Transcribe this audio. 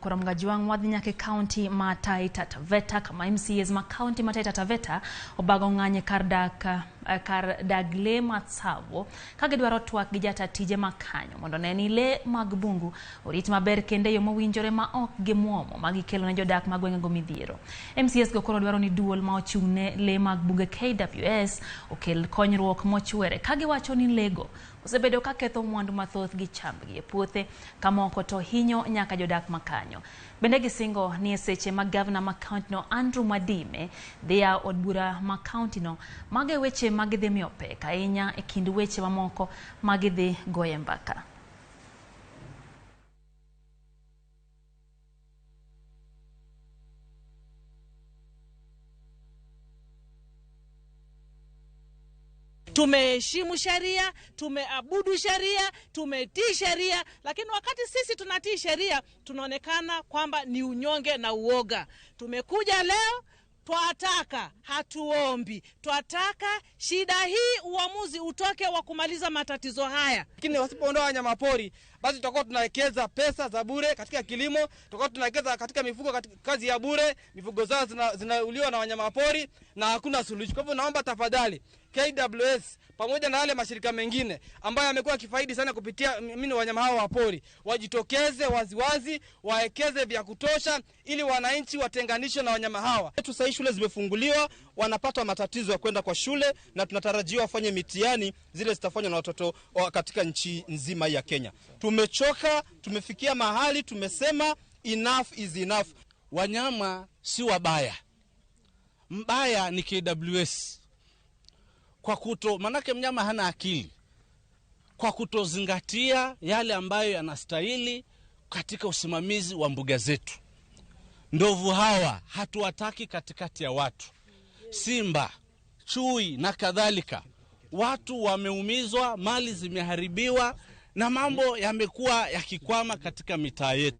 Koro Mgajwang' wadhi nyaka e kaunti ma Taita Taveta kama MCAs ma kaunti ma Taita Taveta obago ng'anyo e kar dag lee ma Tsavo ka gidwaro twak gi jata tije ma kanyo mondo one ni lee mag bungu orit maber kendo e yo mowinjore ma ok gimuomo ma gikelo ne jodak ma gwengego midhiero. MCAs go koro dwaro ni duol ma ochung' ne lee mag bunge KWS okel konyruok mochwere ka giwacho ni lee go osebedo ka ketho mwandu mathoth gi chambgi e puothe kamoko to hinyo nyaka jodak makanyo. Bende gisingo ni e seche ma gavana ma kaunti no Andrew Mwadime dhi yawo od bura ma kaunti no, mago e weche ma gidhi miyo pek ahinya e kind weche mamoko ma gidhi goye mbaka. Tumeheshimu sheria, tumeabudu sheria, tumetii sheria, lakini wakati sisi tunatii sheria tunaonekana kwamba ni unyonge na uoga. Tumekuja leo twataka, hatuombi, twataka shida hii uamuzi utoke wa kumaliza matatizo haya. Lakini wasipoondoa wanyama pori, basi tutakuwa tunawekeza pesa za bure katika kilimo, tutakuwa tunawekeza katika mifugo, katika kazi ya bure, mifugo zao zinauliwa na wanyama pori na hakuna suluhisho. Kwa hivyo naomba tafadhali KWS pamoja na wale mashirika mengine ambayo yamekuwa yakifaidi sana kupitia mimi wanyama hao wa pori, wajitokeze waziwazi, waekeze vya kutosha ili wananchi watenganishwe na wanyama hawa. Sasa shule zimefunguliwa, wanapata matatizo ya kwenda kwa shule na tunatarajiwa wafanye mitihani zile zitafanywa na watoto katika nchi nzima ya Kenya. Tumechoka, tumefikia mahali tumesema enough is enough. Wanyama si wabaya. Mbaya ni KWS. Kwa kuto, manake mnyama hana akili. Kwa kutozingatia yale ambayo yanastahili katika usimamizi wa mbuga zetu. Ndovu hawa hatuwataki katikati ya watu. Simba, chui na kadhalika. Watu wameumizwa, mali zimeharibiwa na mambo yamekuwa yakikwama katika mitaa yetu.